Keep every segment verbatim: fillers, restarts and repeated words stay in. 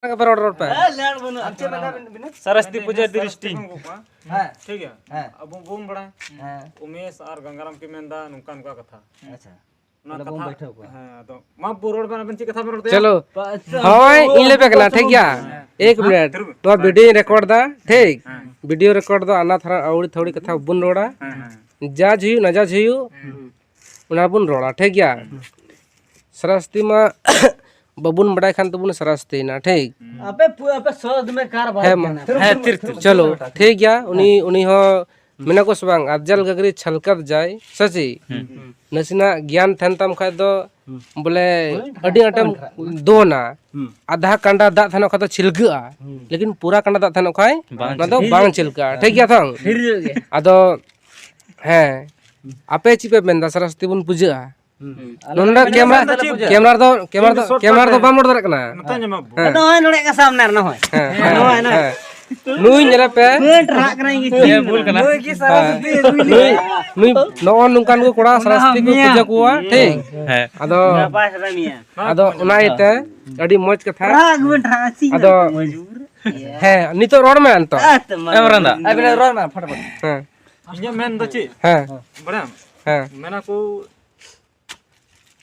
ᱨᱚᱲ, ᱨᱚᱲ ᱯᱮ᱾ ᱦᱮᱸ, ᱞᱮᱲ ᱵᱟᱹᱱᱩᱜ᱾ ᱟᱨ ᱪᱮᱫ ᱞᱮᱠᱟ ᱵᱤᱱ, ᱵᱤᱱ? ᱥᱟᱨᱟᱥᱛᱤ ᱯᱩᱡᱟᱹ ᱫᱨᱤᱥᱴᱤ᱾ ᱦᱮᱸ᱾ ᱴᱷᱤᱠ ᱜᱮᱭᱟ᱾ ᱦᱮᱸ᱾ ᱟᱵᱚ ᱵᱚᱱ ᱵᱟᱲᱟᱭᱟ᱾ ᱦᱮᱸ᱾ ᱩᱢᱮᱥ ᱟᱨ ᱜᱟᱝᱜᱟᱨᱟᱢ ᱠᱤᱱ ᱢᱮᱱᱫᱟ ᱱᱚᱝᱠᱟ ᱱᱚᱝᱠᱟ ᱠᱟᱛᱷᱟ᱾ ᱟᱪᱪᱷᱟ᱾ ᱚᱱᱟ ᱛᱟᱦᱞᱮ ᱵᱚᱱ ᱠᱟᱛᱷᱟ, ᱵᱟᱹᱭᱴᱷᱟᱹᱣ ᱠᱚᱣᱟ᱾ ᱦᱮᱸ, ᱟᱫᱚ ᱢᱟ ᱵᱚ ᱨᱚᱲ ᱵᱮᱱ, ᱟᱵᱮᱱ ᱪᱮᱫ ᱠᱟᱛᱷᱟ ᱵᱮᱱ ᱨᱚᱲ ᱮᱫᱟ? ᱪᱚᱞᱚ᱾ ᱯᱟ-, ᱦᱳᱭ, ᱤᱧ ᱞᱟᱹᱭ ᱟᱯᱮ ᱠᱟᱱᱟ, ᱴᱷᱤᱠ ᱜᱮᱭᱟ? ᱦᱮᱸ᱾ ᱮᱠ ᱦᱮᱸ? ᱢᱤᱱᱤᱴ᱾ ᱛᱤᱨᱩᱵ ᱵᱮᱱ᱾ ᱱᱚᱣᱟ ᱦᱮᱸ᱾ ᱵᱷᱤᱰᱤᱭᱳᱧ ᱨᱮᱠᱚᱨᱰ ᱫᱟ, ᱴᱷᱤᱠ? ᱦᱮᱸ᱾ ᱵᱷᱤᱰᱤᱭᱳ ᱨᱮᱠᱚᱨᱰ ᱫᱚ ᱟᱱᱟ ᱛᱷᱟᱲᱟ ᱟᱹᱣᱲᱤ ᱛᱷᱟᱹᱣᱲᱤ ᱠᱟᱛᱷᱟ ᱵᱚᱱ ᱨᱚᱲᱟ᱾ ᱦᱮᱸ, ᱦᱮᱸ᱾ ᱡᱟ ᱦᱩᱭᱩᱜ, ᱱᱟᱡᱟᱡ ᱦᱩᱭᱩᱜ, ᱦᱮᱸ᱾ ᱚᱱᱟ ᱵᱚᱱ ᱨᱚᱲᱟ, ᱴᱷᱤᱠ ᱜᱮᱭᱟ? ᱦᱮᱸ᱾ ᱥᱟᱨᱟᱥᱛᱤ ᱢᱟ ᱵᱟᱵᱚᱱ ᱵᱟᱰᱟᱭ ᱠᱷᱟᱱ ᱛᱮᱵᱚᱱ ᱥᱟᱨᱟᱥᱛᱤᱭᱮᱱᱟ, ᱴᱷᱤᱠ? ᱟᱯᱮ ᱯᱩ-, ᱟᱯᱮ ᱥᱚᱫ ᱢᱮ ᱠᱟᱨ ᱵᱟᱭ ᱦᱮᱸ, ᱢᱟ᱾ ᱠᱟᱱᱟ᱾ ᱦᱮᱸ, ᱛᱤᱨ, ᱛᱤᱨ᱾ ᱪᱚᱞᱚ, ᱴᱷᱤᱠ ᱜᱮᱭᱟ᱾ ᱩᱱᱤ, ᱦᱮᱸ᱾ ᱩᱱᱤ ᱦᱚᱸ ᱢᱮᱱᱟ ᱠᱚ ᱥᱮ ᱵᱟᱝ, ᱟᱨᱡᱟᱞ ᱜᱟᱜᱽᱨᱤ ᱪᱷᱟᱞᱠᱟᱛ ᱡᱟᱭ, ᱥᱮ ᱪᱮᱫ? ᱦᱩᱸ᱾ ᱱᱟᱥᱮᱱᱟᱜ ᱜᱮᱭᱟᱱ ᱛᱟᱦᱮᱱ ᱛᱟᱢ ᱠᱷᱟᱡ ᱫᱚ, ᱦᱩᱸ᱾ ᱵᱚᱞᱮ, ᱦᱩᱸ᱾ ᱟᱹᱰᱤ ᱟᱸᱴᱮᱢ ᱦᱩᱸ᱾ ᱫᱚᱱᱟ᱾ ᱦᱩᱸ᱾ ᱟᱫᱷᱟ ᱠᱟᱸᱰᱟ ᱫᱟᱜ ᱛᱟᱦᱮᱱ ᱠᱷᱟᱡ ᱫᱚ ᱪᱷᱤᱞᱠᱟᱹᱜᱼᱟ, ᱦᱩᱸ᱾ ᱞᱮᱠᱤᱱ ᱯᱩᱨᱟ ᱠᱟᱸᱰᱟ ᱫᱟᱜ ᱛᱟᱦᱮᱱ ᱠᱷᱟᱡ ᱵᱟᱝ ᱚᱱᱟ ᱫᱚ ᱪᱷᱤᱞᱠᱟᱹᱜᱼᱟ᱾ ᱵᱟᱝ ᱪᱷᱤᱞᱠᱟᱹᱜᱼᱟ᱾ ᱴᱷᱤᱠ ᱜᱮᱭᱟ ᱛᱚ? ᱴᱷᱤᱠ ᱜᱮ᱾ ᱟᱫᱚ, ᱦᱮᱸ, ᱟᱯᱮ ᱪᱮᱫ ᱯᱮ ᱢᱮᱱᱫᱟ, ᱥᱟᱨᱟᱥᱚᱛᱤ ᱵᱚᱱ ᱯᱩᱡᱟᱹᱜᱼᱟ? ᱦᱩᱸ᱾ ᱱᱚᱰᱮ ᱟᱞᱮ ᱠᱮᱢᱨᱟ, ᱫᱚ ᱪᱮᱫ? ᱠᱮᱢᱨᱟ ᱫᱚ, ᱠᱮᱢᱨᱟ ᱫᱚ, ᱤᱧ ᱫᱚ ᱠᱮᱢᱨᱟ ᱫᱚ ᱥᱚᱴ ᱵᱟᱢ ᱨᱚᱲ ᱫᱟᱲᱮᱭᱟᱜ ᱠᱟᱱᱟ᱾ ᱱᱚᱛᱮ ᱧᱟᱢᱟ ᱵᱚ᱾ ᱦᱮᱸ᱾ ᱱᱚᱜᱼᱚᱭ ᱱᱚᱰᱮ ᱜᱮ ᱥᱟᱢᱱᱮ ᱨᱮ ᱱᱚᱜᱼᱚᱭ᱾ ᱦᱮᱸ, ᱦᱮᱸ, ᱱᱚᱜᱼᱚᱭ ᱱᱚᱜᱼᱚᱭ᱾ ᱦᱮᱸ᱾ ᱱᱩᱭ ᱧᱮᱞᱮ ᱯᱮ᱾ ᱱᱩᱭ ᱴᱨᱟᱜ ᱠᱟᱱᱟᱭ ᱤᱧ ᱜᱮ ᱦᱮᱸ, ᱵᱷᱩᱞ ᱠᱟᱱᱟ᱾ ᱱᱩᱭ ᱜᱮ ᱦᱮᱸ᱾ ᱥᱟᱨᱟᱥᱚᱛᱤ ᱱᱩᱭ, ᱱᱩᱭ ᱱᱚᱜᱼᱚ ᱱᱚᱝᱠᱟᱱ ᱠᱚ ᱠᱚᱲᱟ ᱚᱱᱟ ᱥᱟᱨᱟᱥᱚᱛᱤ ᱠᱚ ᱢᱮᱭᱟ᱾ ᱯᱩᱡᱟᱹ ᱠᱚᱣᱟ, ᱴᱷᱤᱠ? ᱦᱮᱸ᱾ ᱟᱫᱚ, ᱜᱟᱯᱟ ᱥᱮᱫ ᱢᱮᱭᱟ᱾ ᱟᱫᱚ ᱚᱱᱟ ᱤᱭᱟᱹᱛᱮ ᱟᱹᱰᱤ ᱢᱚᱡᱽ ᱠᱟᱛᱷᱟ᱾ ᱴᱨᱟᱜ ᱢᱮ, ᱴᱨᱟᱜ, ᱪᱮᱫ ᱟᱫᱚ, ᱢᱚᱡᱩᱨ? ᱦᱮᱸ, ᱱᱤᱛᱚᱜ ᱨᱚᱲ ᱢᱮ ᱟᱢ ᱛᱚ᱾ ᱮ, ᱛᱚ, ᱢᱟ ᱮᱢ ᱨᱟᱸᱫᱟ᱾ ᱟᱵᱤᱱ ᱨᱚᱲ ᱢᱮ ᱯᱷᱟᱴᱟᱯᱷᱟᱴ᱾ ᱦᱮᱸ᱾ ᱤᱧᱟᱹᱜ ᱢᱮᱱ ᱫᱚ ᱪᱮᱫ? ᱦᱮᱸ᱾ ᱵᱟᱲᱟᱭᱟᱢ? ᱦᱮᱸ᱾ ᱢᱮᱱᱟ ᱠᱚ,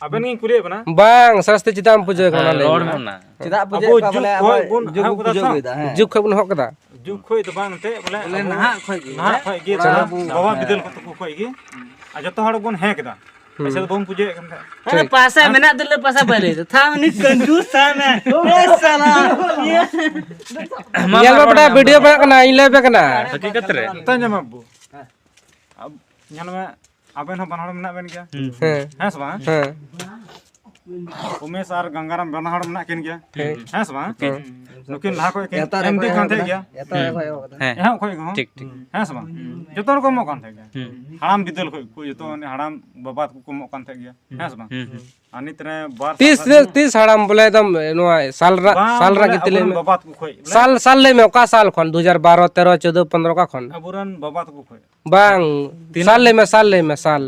ᱟᱵᱮᱱ ᱜᱤᱧ ᱠᱩᱞᱤᱭᱮᱫ ᱵᱮᱱᱟ᱾ ᱵᱟᱝ, ᱥᱟᱨᱟᱥᱚᱛᱤ ᱪᱮᱫᱟᱜ ᱮᱢ ᱯᱩᱡᱟᱹ ᱠᱟᱱᱟ, ᱦᱮᱸ, ᱞᱟᱹᱭ ᱨᱚᱲ ᱢᱮ᱾ ᱢᱮ ᱚᱱᱟ᱾ ᱪᱮᱫᱟᱜ ᱯᱩᱡᱟᱹ ᱟᱵᱚ ᱠᱚᱣᱟ ᱡᱩᱜᱽ ᱵᱚᱞᱮ, ᱠᱷᱚᱡ ᱟᱵᱚ ᱵᱚᱱ ᱡᱩᱜᱽ ᱮᱦᱚᱵ ᱠᱚ ᱠᱟᱫᱟ ᱯᱩᱡᱟᱹ ᱛᱚ᱾ ᱟᱹᱜᱩᱭᱮᱫᱟ, ᱦᱮᱸ᱾ ᱡᱩᱜᱽ ᱠᱷᱚᱡ ᱵᱚᱱ ᱮᱦᱚᱵ ᱠᱟᱫᱟ᱾ ᱡᱩᱜᱽ ᱠᱷᱚᱡ ᱫᱚ ᱵᱟᱝ ᱮᱱᱛᱮᱫ, ᱵᱚᱞᱮ ᱵᱚᱞᱮ ᱟᱵᱚ ᱱᱟᱦᱟᱜ ᱠᱷᱚᱡ ᱜᱮ, ᱱᱟᱦᱟᱜ ᱦᱮᱸ᱾ ᱠᱷᱚᱡ ᱜᱮ, ᱦᱮᱸ᱾ ᱵᱟᱵᱟ ᱵᱤᱫᱟᱹᱞ ᱠᱚ ᱛᱟᱠᱚ ᱠᱷᱚᱡ ᱜᱮ᱾ ᱦᱩᱸ᱾ ᱟᱪᱪᱷᱟ, ᱫᱚ ᱵᱟᱵᱚᱱ ᱯᱩᱡᱟᱹᱭᱮᱫ ᱠᱟᱱ ᱛᱟᱦᱮᱸᱫ᱾ ᱦᱮᱸ, ᱴᱷᱤᱠ᱾ ᱯᱟᱥᱮ ᱢᱮᱱᱟᱜ ᱫᱚ ᱞᱟᱹᱭ, ᱯᱟᱥᱮ ᱵᱟᱭ ᱞᱟᱹᱭ ᱫᱟ᱾ ᱛᱷᱟ, ᱩᱱᱤ ᱠᱟᱹᱧᱡᱩᱥ ᱛᱷᱟ ᱢᱮ᱾ ᱮ ᱥᱟᱞᱟ᱾ ᱧᱮᱞ ᱢᱮ ᱵᱮᱴᱟ, ᱵᱷᱤᱰᱤᱭᱳ ᱵᱮᱱᱟᱜ ᱠᱟᱱᱟ, ᱤᱧ ᱞᱟᱹᱭ ᱟᱯᱮ ᱠᱟᱱᱟ᱾ ᱦᱟᱹᱠᱤᱠᱟᱛ ᱨᱮ᱾ ᱛᱟ ᱧᱟᱢ ᱟᱵᱚ᱾ ᱦᱮᱸ᱾ ᱟᱵ-, ᱧᱮᱞ ᱢᱮ, ᱟᱵᱮᱱ ᱦᱚᱸ ᱵᱟᱱᱟ ᱦᱚᱲ ᱢᱮᱱᱟᱜ ᱵᱮᱱ ᱜᱮᱭᱟ᱾ ᱦᱩᱸ᱾ ᱦᱮᱸ᱾ ᱦᱮᱸ ᱥᱮ ᱵᱟᱝ? ᱦᱮᱸ᱾ ᱩᱢᱮᱥ ᱟᱨ ᱜᱟᱝᱜᱟᱨᱟᱢ ᱵᱟᱱᱟ ᱦᱚᱲ ᱢᱮᱱᱟᱜ ᱠᱤᱱ ᱜᱮᱭᱟ᱾ ᱦᱮᱸ᱾ ᱦᱮᱸ ᱥᱮ ᱵᱟᱝ? ᱦᱮᱸ᱾ ᱱᱩᱠᱤᱱ ᱞᱟᱦᱟ ᱠᱷᱚᱡ ᱠᱤᱱ ᱮᱛᱚᱦᱚᱵ ᱮᱢ ᱨᱮᱠᱚ ᱤᱫᱤ ᱠᱟᱱ ᱮᱦᱚᱵ ᱛᱟᱦᱮᱸ ᱠᱟᱱᱟ᱾ ᱜᱮᱭᱟ᱾ ᱮᱛᱚᱦᱚᱵ ᱦᱮᱸ᱾ ᱨᱮᱠᱚ ᱮᱦᱚᱵ ᱠᱟᱱᱟ᱾ ᱦᱮᱸ᱾ ᱮᱦᱚᱵ ᱠᱷᱚᱡ ᱦᱚᱸ᱾ ᱴᱷᱤᱠ, ᱴᱷᱤᱠ᱾ ᱦᱮᱸ ᱥᱮ ᱵᱟᱝ? ᱦᱩᱸ᱾ ᱡᱚᱛᱚ ᱦᱚᱲ ᱠᱚ ᱮᱢᱚᱜ ᱠᱟᱱ ᱛᱟᱦᱮᱸ ᱜᱮᱭᱟ᱾ ᱦᱩᱸ᱾ ᱦᱟᱲᱟᱢ ᱵᱤᱫᱟᱹᱞ ᱠᱷᱚᱡ ᱠᱚ, ᱡᱚᱛᱚ ᱩᱱᱤ ᱦᱟᱲᱟᱢ ᱵᱟᱵᱟ ᱛᱟᱠᱚ ᱠᱚ ᱮᱢᱚᱜ ᱠᱟᱱ ᱛᱟᱦᱮᱸ ᱜᱮᱭᱟ᱾ ᱦᱩᱸ᱾ ᱦᱮᱸ ᱥᱮ ᱵᱟᱝ? ᱦᱩᱸ, ᱦᱩᱸ᱾ ᱟᱨ ᱱᱤᱛ ᱨᱮ ᱵᱟᱨ ᱛᱤᱥ, ᱥᱟᱞ ᱛᱤᱥ ᱦᱟᱲᱟᱢ ᱵᱚᱞᱮ ᱮᱠᱫᱚᱢ ᱱᱚᱣᱟ ᱥᱟᱞ ᱨᱮᱱᱟᱜ, ᱵᱟᱝ, ᱥᱟᱞ ᱨᱮᱱᱟᱜ ᱵᱚᱞᱮ ᱜᱤᱛᱤᱞ ᱞᱟᱹᱭ ᱟᱵᱚᱨᱮᱱ ᱢᱮ᱾ ᱵᱟᱵᱟ ᱛᱟᱠᱚ ᱠᱷᱚᱡ, ᱵᱚᱞᱮ᱾ ᱥᱟᱞ, ᱥᱟᱞ ᱞᱟᱹᱭ ᱢᱮ, ᱚᱠᱟ ᱥᱟᱞ ᱠᱷᱚᱱ? ᱫᱩ ᱦᱟᱡᱟᱨ ᱵᱟᱨᱚ, ᱛᱮᱨᱚ, ᱪᱳᱫᱫᱳ, ᱯᱚᱱᱫᱽᱨᱚ, ᱚᱠᱟ ᱠᱷᱚᱱ? ᱟᱵᱚᱨᱮᱱ ᱵᱟᱵᱟ ᱛᱟᱠᱚ ᱠᱷᱚᱡ᱾ ᱵᱟᱝ, ᱛᱤᱱᱟᱹᱜ? ᱥᱟᱞ ᱞᱟᱹᱭ ᱢᱮ, ᱥᱟᱞ ᱞᱟᱹᱭ ᱢᱮ, ᱥᱟᱞ᱾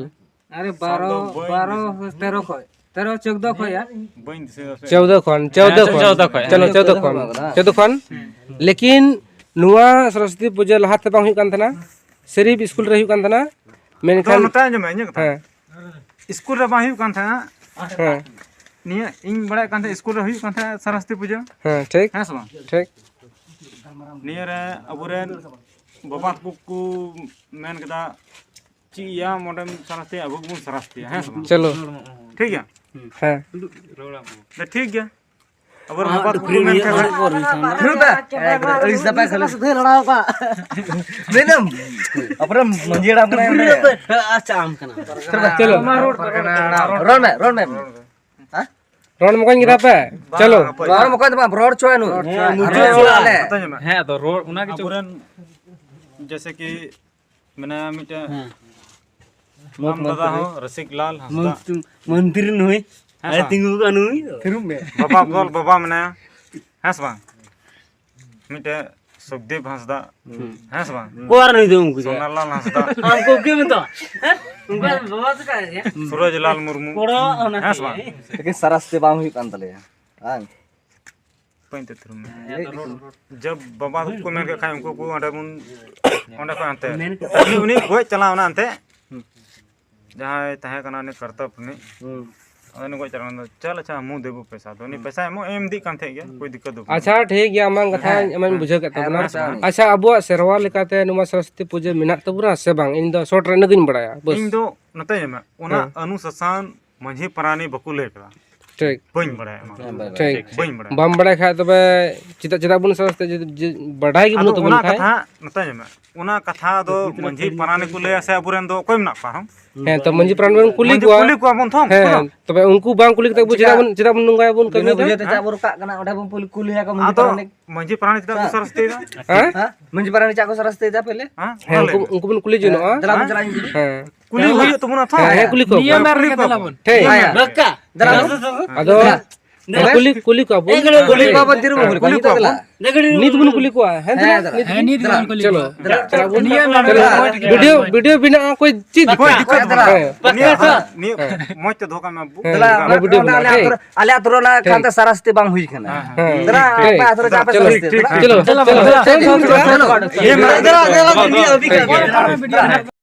ᱟᱨᱮ, ᱥᱟᱞ ᱫᱚ ᱵᱟᱨᱚ, ᱵᱟᱹᱧ ᱵᱟᱨᱚ ᱫᱤᱥᱟᱹᱭᱟ᱾ ᱛᱮᱨᱚ ᱠᱷᱚᱡ᱾ ᱛᱮᱨᱚ ᱪᱳᱫᱽᱫᱚ ᱠᱷᱚᱱ ᱭᱟ᱾ ᱵᱟᱹᱧ ᱫᱤᱥᱟᱹᱭᱮᱫᱟ ᱥᱮ᱾ ᱪᱳᱫᱽᱫᱚ ᱠᱷᱚᱱ, ᱪᱳᱫᱽᱫᱚ ᱦᱮᱸ, ᱠᱷᱚᱱ᱾ ᱪᱳᱫᱽᱫᱚ ᱠᱷᱚᱱ᱾ ᱪᱚᱞᱚ, ᱪᱳᱫᱽᱫᱚ ᱠᱷᱚᱱ᱾ ᱦᱮᱸ᱾ ᱪᱳᱫᱽᱫᱚ ᱠᱷᱚᱱ᱾ ᱞᱮᱠᱤᱱ ᱱᱚᱣᱟ ᱥᱚᱨᱚᱥᱚᱛᱤ ᱯᱩᱡᱟᱹ ᱞᱟᱦᱟ ᱛᱮ ᱵᱟᱝ ᱦᱩᱭᱩᱜ ᱠᱟᱱ ᱛᱟᱦᱮᱱᱟ, ᱥᱤᱨᱤᱯ ᱤᱥᱠᱩᱞ ᱨᱮ ᱦᱩᱭᱩᱜ ᱠᱟᱱ ᱛᱟᱦᱮᱱᱟ᱾ ᱟᱫᱚ ᱢᱮᱱᱠᱷᱟᱱ ᱱᱚᱛᱮ ᱟᱸᱡᱚᱢ ᱢᱮ, ᱤᱧᱟᱹᱜ ᱠᱟᱛᱷᱟ᱾ ᱦᱮᱸ᱾ ᱤᱥᱠᱩᱞ ᱨᱮ ᱵᱟᱝ ᱦᱩᱭᱩᱜ ᱠᱟᱱ ᱛᱟᱦᱮᱸᱱᱟ᱾ ᱦᱮᱸ᱾ ᱱᱤᱭᱟᱹ ᱤᱧ ᱵᱟᱲᱟᱭ ᱠᱟᱱ ᱛᱟᱦᱮᱸᱱᱟ, ᱤᱥᱠᱩᱞ ᱨᱮ ᱦᱩᱭᱩᱜ ᱠᱟᱱ ᱛᱟᱦᱮᱸᱱᱟ ᱥᱚᱨᱚᱥᱚᱛᱤ ᱯᱩᱡᱟᱹ᱾ ᱦᱮᱸ, ᱴᱷᱤᱠ᱾ ᱦᱮᱸ ᱥᱮ ᱵᱟᱝ? ᱴᱷᱤᱠ᱾ ᱱᱤᱭᱟᱹ ᱨᱮ ᱟᱵᱚᱨᱮᱱ ᱵᱟᱵᱟ ᱛᱟᱠᱚ ᱠᱚ ᱢᱮᱱ ᱠᱮᱫᱟ, "ᱪᱮᱫ ᱭᱟ, ᱚᱸᱰᱮᱢ ᱥᱚᱨᱚᱥᱚᱛᱤ, ᱟᱵᱚ ᱜᱮᱵᱚᱱ ᱥᱚᱨᱚᱥᱚᱛᱤᱭᱟ", ᱦᱮᱸ ᱥᱮ ᱵᱟᱝ? ᱪᱚᱞᱚ᱾ ᱴᱷᱤᱠ ᱜᱮᱭᱟ? ᱦᱮᱸ᱾ ᱴᱷᱤᱠ ᱜᱮᱭᱟ᱾ ᱟᱵᱚᱨᱮᱱ ᱵᱟᱵᱟ ᱛᱟᱠᱚ ᱠᱚ ᱢᱮᱱ ᱠᱮᱫᱟ᱾ ᱯᱷᱤᱨᱩᱫᱟ, ᱟᱹᱲᱤᱥ ᱫᱟᱯᱮ ᱠᱷᱟᱹᱞᱤ᱾ ᱢᱮᱱᱟᱢ, ᱟᱵᱚᱨᱮᱱ ᱢᱟᱹᱡᱷᱤ ᱦᱟᱲᱟᱢ ᱠᱟᱱᱟᱭ ᱚᱸᱰᱮ᱾ ᱟᱪᱪᱷᱟ, ᱟᱢ ᱠᱟᱱᱟ᱾ ᱪᱚᱞᱚ᱾ ᱨᱚᱲ ᱢᱮ, ᱨᱚᱲ ᱢᱮ᱾ ᱦᱮᱸ? ᱨᱚᱲ ᱢᱚᱠᱚᱧ ᱠᱮᱫᱟ ᱯᱮ? ᱵᱟᱝ, ᱪᱚᱞᱚ᱾ ᱦᱟᱯᱳᱭ᱾ ᱨᱚᱲ ᱢᱚᱠᱚᱧ ᱫᱚ ᱵᱟᱝ, ᱨᱚᱲ ᱦᱚᱪᱚ ᱟᱭ ᱱᱩᱭ᱾ ᱦᱮᱸ, ᱢᱩᱪᱟᱹᱫ ᱦᱚᱪᱚ ᱟᱞᱮ᱾ ᱦᱟᱛᱟᱣ ᱧᱟᱢᱟ᱾ ᱦᱮᱸ, ᱟᱫᱚ ᱨᱚᱲ ᱚᱱᱟ ᱜᱮᱪᱚ᱾ ᱟᱵᱚᱨᱮᱱ ᱡᱮᱭᱥᱮ ᱠᱤ ᱢᱮᱱᱟᱭᱟ ᱢᱤᱫᱴᱮᱱ ᱦᱮᱸ᱾ ᱟᱢ ᱫᱟᱫᱟ ᱦᱚᱸ, ᱨᱟᱹᱥᱤᱠ ᱞᱟᱞ ᱦᱟᱸᱥᱫᱟ᱾ ᱢᱚᱱᱛᱨᱤ, ᱢᱚᱱᱛᱨᱤ ᱱᱩᱭ᱾ ᱦᱮᱸ ᱟᱨ ᱥᱮ ᱵᱟᱝ? ᱛᱤᱸᱜᱩ ᱠᱟᱱ ᱱᱩᱭ᱾ ᱛᱷᱤᱨᱚᱜ ᱢᱮ᱾ ᱵᱟᱵᱟ ᱵᱚᱞ ᱵᱟᱵᱟ ᱢᱮᱱᱟᱭᱟ᱾ ᱦᱮᱸ ᱥᱮ ᱵᱟᱝ? ᱢᱤᱫᱴᱮᱡ ᱥᱩᱠᱫᱮᱵ ᱦᱟᱸᱥᱫᱟ᱾ ᱦᱩᱸ᱾ ᱦᱮᱸ ᱥᱮ ᱵᱟᱝ? ᱚᱠᱟᱨᱮ ᱱᱩᱭ ᱫᱚ ᱩᱱᱠᱩ ᱫᱚ? ᱥᱳᱱᱟᱞᱟᱞ ᱦᱟᱸᱥᱫᱟ᱾ ᱟᱢ ᱠᱚ ᱜᱮ ᱢᱮᱛᱟᱣᱟ᱾ ᱦᱮᱸ? ᱩᱱᱠᱩ ᱟᱜ ᱵᱟᱵᱟ ᱫᱚ ᱚᱠᱟ ᱨᱮ? ᱥᱩᱨᱚᱡᱽ ᱞᱟᱞ ᱢᱩᱨᱢᱩ᱾ ᱠᱚᱲᱟ ᱚᱱᱟ ᱦᱮᱸ ᱥᱮ ᱵᱟᱝ? ᱛᱮᱜᱮ᱾ ᱞᱮᱠᱤᱱ ᱥᱟᱨᱟᱥᱛᱮ ᱵᱟᱝ ᱦᱩᱭᱩᱜ ᱠᱟᱱ ᱛᱟᱞᱮᱭᱟ᱾ ᱵᱟᱝ? ᱯᱟᱹᱧ ᱛᱮ ᱛᱷᱤᱨ ᱢᱮ᱾ ᱦᱮᱸ, ᱨᱚᱲ, ᱨᱚᱲ᱾ ᱡᱟᱵ ᱵᱟᱵᱟ ᱠᱚ ᱢᱮᱱ ᱠᱮᱫ ᱠᱷᱟᱡ, ᱩᱱᱠᱩ ᱠᱚ ᱚᱸᱰᱮ ᱵᱚᱱ, ᱚᱸᱰᱮ ᱠᱷᱚᱱ ᱦᱟᱱᱛᱮ᱾ ᱢᱮᱱ ᱠᱮᱫ ᱩᱱᱤ, ᱩᱱᱤ ᱜᱚᱡ ᱪᱟᱞᱟᱣ ᱮᱱᱟ ᱮᱱᱛᱮ᱾ ᱦᱩᱸ᱾ ᱡᱟᱦᱟᱸᱭ ᱛᱟᱦᱮᱸ ᱠᱟᱱᱟ ᱩᱱᱤ ᱠᱟᱨᱛᱚᱯ ᱨᱤᱱᱤᱡ᱾ ᱦᱩᱸ᱾ ᱟᱫᱚ ᱩᱱᱤ ᱜᱚᱡ ᱪᱟᱞᱟᱣ ᱮᱱᱟ᱾ ᱪᱚᱞ, ᱟᱪᱪᱷᱟ, ᱟᱢ ᱦᱚᱸ ᱫᱮᱵᱚ ᱯᱚᱭᱥᱟ᱾ ᱟᱫᱚ ᱩᱱᱤ ᱦᱩᱸ᱾ ᱯᱚᱭᱥᱟ ᱮᱢᱚᱜ, ᱮᱢ ᱤᱫᱤᱜ ᱠᱟᱱ ᱛᱟᱦᱮᱸᱫ ᱜᱮᱭᱟ᱾ ᱦᱩᱸ᱾ ᱠᱳᱭ ᱫᱤᱠᱠᱟᱛ ᱫᱚ ᱵᱟᱹᱱᱩᱜ᱾ ᱟᱪᱪᱷᱟ, ᱴᱷᱤᱠ ᱜᱮᱭᱟ, ᱟᱢᱟᱝ ᱠᱟᱛᱷᱟ ᱦᱮᱸ, ᱟᱢᱟᱧ ᱦᱮᱸ᱾ ᱵᱩᱡᱷᱟᱹᱣ ᱠᱮᱫ ᱛᱟᱵᱚᱱᱟ᱾ ᱦᱮᱸ, ᱦᱮᱸ᱾ ᱟᱪᱪᱷᱟ, ᱟᱵᱚᱣᱟᱜ ᱥᱮᱨᱣᱟ ᱞᱮᱠᱟᱛᱮ ᱱᱚᱣᱟ ᱥᱚᱨᱚᱥᱚᱛᱤ ᱯᱩᱡᱟᱹ ᱢᱮᱱᱟᱜ ᱛᱟᱵᱚᱱᱟ ᱥᱮ ᱵᱟᱝ? ᱤᱧ ᱫᱚ short ᱨᱮ ᱤᱱᱟᱹᱜᱤᱧ ᱵᱟᱲᱟᱭᱟ, ᱵᱟᱥ᱾ ᱤᱧ ᱫᱚ ᱱᱚᱛᱮ ᱧᱮᱞ ᱢᱮ, ᱚᱱᱟ ᱦᱮᱸ᱾ ᱚᱱᱩᱥᱟᱥᱟᱱ ᱢᱟᱹᱡᱷᱤ ᱯᱟᱨᱟᱱᱤᱠ ᱵᱟᱠᱚ ᱞᱟᱹᱭ ᱠᱟᱫᱟ᱾ ᱴᱷᱤᱠ᱾ ᱵᱟᱹᱧ ᱵᱟᱲᱟᱭᱟ ᱚᱱᱟ᱾ ᱦᱮᱸ, ᱵᱟᱭ ᱴᱷᱤᱠ᱾ ᱵᱟᱲᱟᱭᱟ᱾ ᱵᱟᱹᱧ ᱵᱟᱲᱟᱭᱟ᱾ ᱵᱟᱢ ᱵᱟᱲᱟᱭ ᱠᱷᱟᱡ ᱛᱚᱵᱮ ᱪᱮᱫᱟᱜ, ᱪᱮᱫᱟᱜ ᱵᱚᱱ ᱥᱚᱨᱚᱥᱚᱛᱤ ᱡᱩᱫᱤ, ᱡᱩᱫᱤ ᱵᱟᱰᱟᱭ ᱜᱮ ᱟᱫᱚ ᱵᱟᱹᱱᱩᱜ ᱛᱟᱵᱚᱱ ᱚᱱᱟ ᱠᱷᱟᱡ? ᱠᱟᱛᱷᱟ ᱱᱚᱛᱮ ᱧᱮᱞ ᱢᱮ, ᱚᱱᱟ ᱠᱟᱛᱷᱟ ᱫᱚ ᱢᱟᱹᱡᱷᱤ ᱯᱟᱨᱟᱱᱤᱠ ᱠᱚ ᱞᱟᱹᱭᱟ ᱥᱮ ᱟᱵᱚᱨᱮᱱ ᱫᱚ ᱚᱠᱚᱭ ᱢᱮᱱᱟᱜ ᱠᱚᱣᱟ ᱟᱨᱦᱚᱸ? ᱦᱮᱸ, ᱛᱚ ᱢᱟᱹᱡᱷᱤ ᱯᱟᱨᱟᱱᱤᱠ ᱵᱚᱱ ᱠᱩᱞᱤ ᱢᱟᱹᱡᱷᱤ ᱠᱚᱣᱟ᱾ ᱠᱩᱞᱤ ᱠᱚᱣᱟ ᱵᱚᱱ ᱛᱚ, ᱦᱮᱸ, ᱛᱚ᱾ ᱛᱚᱵᱮ ᱩᱱᱠᱩ ᱵᱟᱝ ᱠᱩᱞᱤ ᱠᱟᱛᱮ ᱵᱚ ᱪᱮᱫᱟᱜ ᱵᱚᱱ, ᱪᱮᱫᱟᱜ ᱵᱚᱱ ᱱᱚᱝᱠᱟᱭᱟ ᱵᱚᱱ ᱠᱟᱹᱢᱤ ᱵᱤᱱᱟᱹ ᱫᱚ? ᱵᱩᱡᱷᱟᱹᱣ ᱛᱮ ᱪᱮᱫᱟᱜ ᱵᱚᱱ ᱨᱚᱠᱟᱜ ᱠᱟᱱᱟ? ᱚᱸᱰᱮ ᱵᱚᱱ ᱠᱩᱞᱤ, ᱠᱩᱞᱤ ᱞᱮᱭᱟ ᱠᱚ ᱢᱟᱹᱡᱷᱤ ᱟᱫᱚ ᱯᱟᱨᱟᱱᱤᱠ᱾ ᱢᱟᱹᱡᱷᱤ ᱯᱟᱨᱟᱱᱤᱠ ᱪᱮᱫᱟᱜ ᱠᱚ ᱦᱮᱸ? ᱥᱚᱨᱚᱥᱚᱛᱤᱭᱮᱫᱟ? ᱦᱮᱸ? ᱢᱟᱹᱡᱷᱤ ᱯᱟᱨᱟᱱᱤᱠ ᱪᱮᱫᱟᱜ ᱠᱚ ᱥᱚᱨᱚᱥᱚᱛᱤᱭᱮᱫᱟ ᱯᱮᱞᱮ? ᱦᱮᱸ? ᱦᱮᱸ, ᱚᱱᱟ ᱞᱟᱹᱭ ᱩᱱᱠᱩ, ᱢᱮ᱾ ᱩᱱᱠᱩ ᱵᱚᱱ ᱠᱩᱞᱤ ᱡᱚᱱᱚᱜᱼᱟ᱾ ᱫᱮᱞᱟ ᱵᱚᱱ ᱪᱟᱞᱟᱜᱼᱟ, ᱤᱧ ᱠᱩᱞᱤ᱾ ᱦᱮᱸ᱾ ᱠᱩᱞᱤ ᱦᱩᱭᱩᱜ ᱛᱟᱵᱚᱱᱟ ᱛᱚ᱾ ᱦᱮᱸ, ᱦᱮᱸ, ᱠᱩᱞᱤ ᱠᱚ᱾ ᱱᱤᱭᱟᱹ ᱢᱮ ᱨᱮᱜᱮ ᱫᱮᱞᱟ ᱵᱚᱱ᱾ ᱴᱷᱤᱠ᱾ ᱦᱮᱸ᱾ ᱫᱮᱞᱟ ᱵᱚᱱ᱾ ᱟᱫᱚ ᱦᱮᱸ᱾ ᱠᱩᱞᱤ, ᱠᱩᱞᱤ ᱠᱚᱣᱟ ᱵᱚᱱ᱾ ᱠᱩᱞᱤ ᱠᱚᱣᱟ ᱵᱚᱱ, ᱛᱤᱨᱮ ᱵᱚᱱ ᱠᱩᱞᱤ ᱠᱚᱣᱟ? ᱫᱮᱞᱟ᱾ ᱱᱤᱛ ᱵᱚᱱ ᱠᱩᱞᱤ ᱠᱚᱣᱟ᱾ ᱦᱮᱸ, ᱫᱮᱞᱟ᱾ ᱦᱮᱸ, ᱱᱤᱛ ᱵᱚᱱ ᱠᱩᱞᱤ ᱠᱚᱣᱟ᱾ ᱪᱚᱞᱚ᱾ ᱱᱤᱭᱟᱹ ᱵᱷᱤᱰᱤᱭᱳ, ᱵᱷᱤᱰᱤᱭᱳ ᱵᱮᱱᱟᱣ ᱚᱠᱚᱭ ᱪᱮᱫ? ᱚᱠᱚᱭ ᱪᱮᱫ? ᱫᱮᱞᱟ᱾ ᱦᱮᱸ᱾ ᱱᱤᱭᱟᱹ, ᱱᱤᱭᱟᱹ ᱢᱚᱡᱽ ᱛᱮ ᱫᱚᱦᱚ ᱠᱟᱜ ᱢᱮ, ᱵᱟᱹᱵᱩ᱾ ᱦᱮᱸ, ᱫᱮᱞᱟ, ᱚᱱᱟ ᱵᱷᱤᱰᱤᱭᱳ ᱚᱱᱟ ᱵᱮᱱᱟᱣ, ᱟᱞᱮ ᱟᱹᱛᱩ ᱨᱮ, ᱟᱞᱮ ᱟᱹᱛᱩ ᱨᱮ ᱚᱱᱟ ᱠᱟᱱᱛᱮ ᱥᱟᱨᱟ ᱥᱟᱹᱛᱤ ᱵᱟᱝ ᱦᱩᱭ ᱠᱟᱱᱟ᱾ ᱦᱮᱸ, ᱦᱮᱸ᱾ ᱫᱮᱞᱟ, ᱟᱯᱮ ᱟᱹᱛᱩ ᱨᱮ ᱪᱟᱯᱮ ᱥᱟᱨᱟ ᱥᱟᱹᱛᱤ᱾ ᱪᱚᱞᱚ, ᱪᱚᱞᱚ, ᱪᱚᱞᱚ᱾ ᱪᱚᱞᱚ᱾ ᱫᱮᱞᱟ, ᱫᱮᱞᱟ, ᱫᱮᱞᱟ, ᱫᱮᱞᱟ᱾